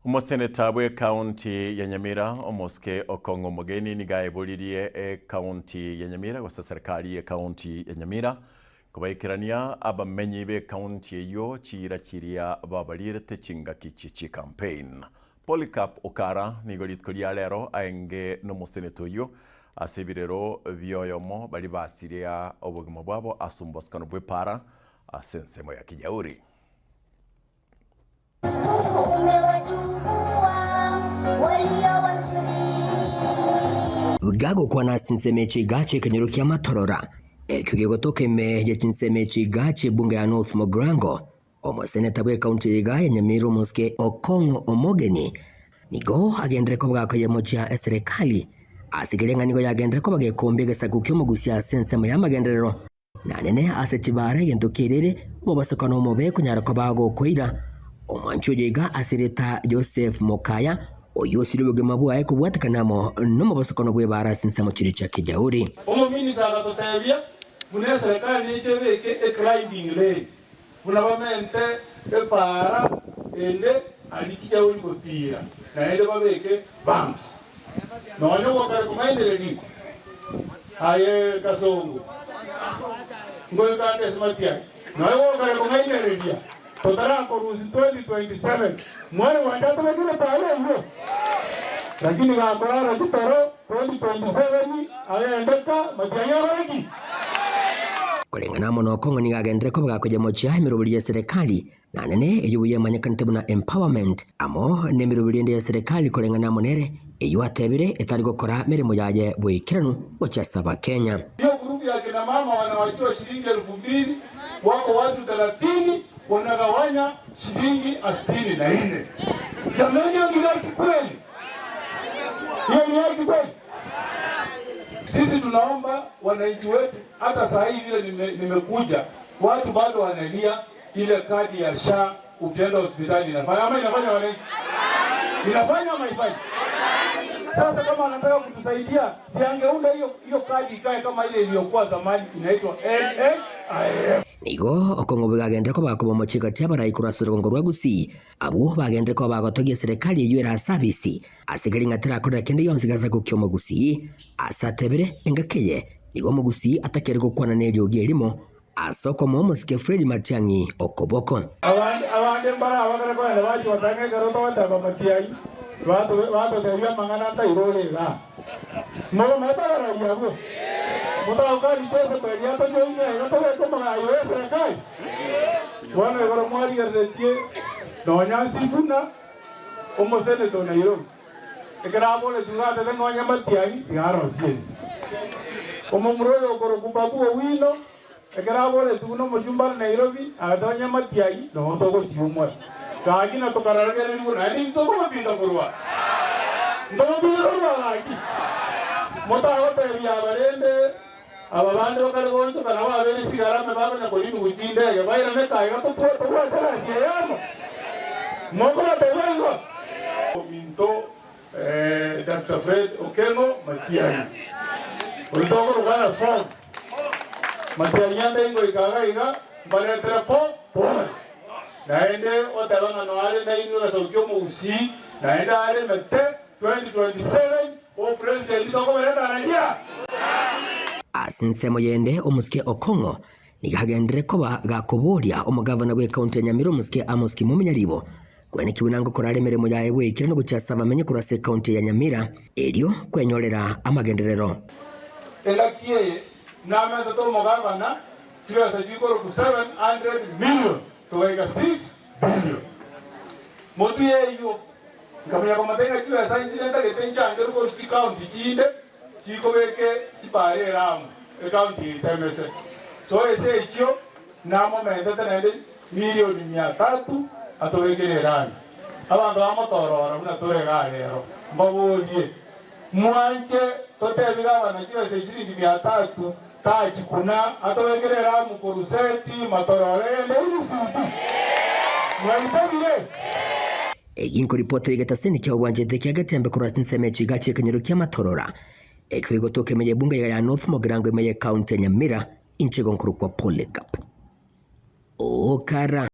Omoseneta bw'ecounty ya Nyamira, Omosike Okong'o Omogeni nigo aeboririe ecounty ya Nyamira gose serikali y'ecounty ya Nyamira kobaikerania abamenyi b'ecounty eyio chiira chiria babarirete chingaki chie chicampaign. Polycarp Okara nigo rituko ria rero aenge nomoseneta oyio ase ebirero bioyomo baria basiria obogima bwabo ase omobosokano bw'epaara ase ensemo ya Kijauri. Gagokwana ase chinsemo echi iga chi'ekenyoro kia Matorora, ekio gegotoka ime ye chinsemo echi iga chi'ebunge ya North Mugirango, omoseneta bw'ecounty eye iga ya Nyamira Omosike Okong'o Omogeni nigo agenderere koba gakoyemochia eserekari ase keria ng'a nigo yagenderere koba gekombia egesaku ki'omogusia ase ensemo y'amagenderero Nanene ase chibara egento kerere omobosokano omobe konyara koba gokoira. Omwanchi oyo iga ase erieta Joseph Mokaya, oyio osirie obogima bwaye kobwatekana amo nomobosokano bw'ebara ase ensemo chiria chia Kijauri. Omominista agatotebia buna eserekari neche ebeke eclimbing lane, buna bamente epaara ende aria Kijauri gotiira, naende babeke bumps. Nonya ogokare kong'ainereria aye Kasongo, ngoika ande ase matiang'i. Nonya ogokare kong'ainereria totarakorusia 2027, mwana gwancha atobekire epaara eyio. Lakini gakorara chitoro 2027 agende ka matiang'i akore ki? Koreng'ana amo nokong'u nigo agenderere koba gakoyemochia emeroberi y'eserekari Na nene eyio buya emanyekanete buna empowerment, amo nemeroberi ende y'eserekari koreng'ana amo nere, eyio atebire etari gokora meremo yaye boikeranu gochia ase Abakenya. Hiyo group ya kina mama wanawachiwa shilingi elfu mbili, wako watu thelathini wanagawanya shilingi asitini na nne. Jameni hiyo ni haki kweli? Hiyo ni haki kweli? Sisi tunaomba wananchi wetu, hata saa hii vile nimekuja, watu bado wanalia ile kadi ya SHA ukienda hospitali inafanya ama inafanya wananchi? Inafanya ama haifanyi? Sasa kama anataka kutusaidia, si angeunda hiyo hiyo kadi ikae kama ile iliyokuwa zamani inaitwa NHIF. Nigo okong'u bwegagende koba kobomochie gati y'abarai korwa ase orogongo rwa Gusii, abwo bagenderere koba bagotogia eserekari eyio ere ase abisi, ase keri ng'a terakorera kende gionsi gesaku ki'omogusii. Ase atebire, engaki eye nigo omogusii atakeire gokwana neriogi erimo, Ase okomoa omosike Fred Matiang'i okoboko. Abande mbare abakare kogenda bachia gotanga ekero togoteba matiai, batotebia amang'ana ntairore igaa. Mokomanyete abarai abwo? Motagokania Jezebeli atojoine iga tobeke omogayo bw'eserekari? Bono igoro mwarigereretie nonya Sifuna, omoseneta o Nairobi, ekero aboretie iga atete ng'a onye matiai tiga arosie ense. Omomura oyo okorokwa Babu Owino, Ekero aboretigwe nomojumbe are Nairobi, agatonya matiai nonya togochiumora. Gaki na tokararagererigwe naende intwe tokobabinga korwa. Ntobabinge korwa gaki. Motagotebia aba rende aba bande bakare goonchoka nabo abeire chigarame bakonya korinigwa chindege bairane kaiga tobwate egasi eye amo. Mokobatebia igo? Ominto Doctor Fred Okengo Matiang'i oyo tokoroka na form Matiang'i ande ingoika iga iga mbaretere po pole naende oteba ng'a noare nainwe egesaku kia omogusii naende aremete 2027 obopresident tokobereta raia. Ase ensemo yende omosike Okong'o nigo agenderere koba gakoboria omogavana bw'ecounty ya Nyamira omosike Amos Kimumi Nyaribo Kweneki buna ngokora are emeremo yaye bw'eikera nogochia ase abamenyi korwa ase ecounty ya Nyamira erio kwenyorera amagenderero. Engaki eye namentete omogabana chibesa chikorokwa 700 million togaika 6 billion. Motwe y'eyio nkamanya komata ng'a chibesa inche ntagete nchangerwe korwa chicounty chinde chikobeke chipara ere amo ecounty eye temese. So ase echio Namomentete naende milioni mia tatu atobekere erami. Abanto bamotorora buna tore igaa rero, mbaborie, Mwanche totebi gavana chibesa eshiringi mia tatu tachikuna atobekere eramu korwa Seti matororo egende Irusutu? Mwaitabire? Egi nkoripotera egetaseni kia obwanchete kia Getembe korwa ase ensemo ya chigachi ekenyoro kia Matorora, ekio gegotoka ime y'ebunga ya North Mugirango ime y'ecounty ya Nyamira, Inche igo nkorokwa Polycarp. Okara.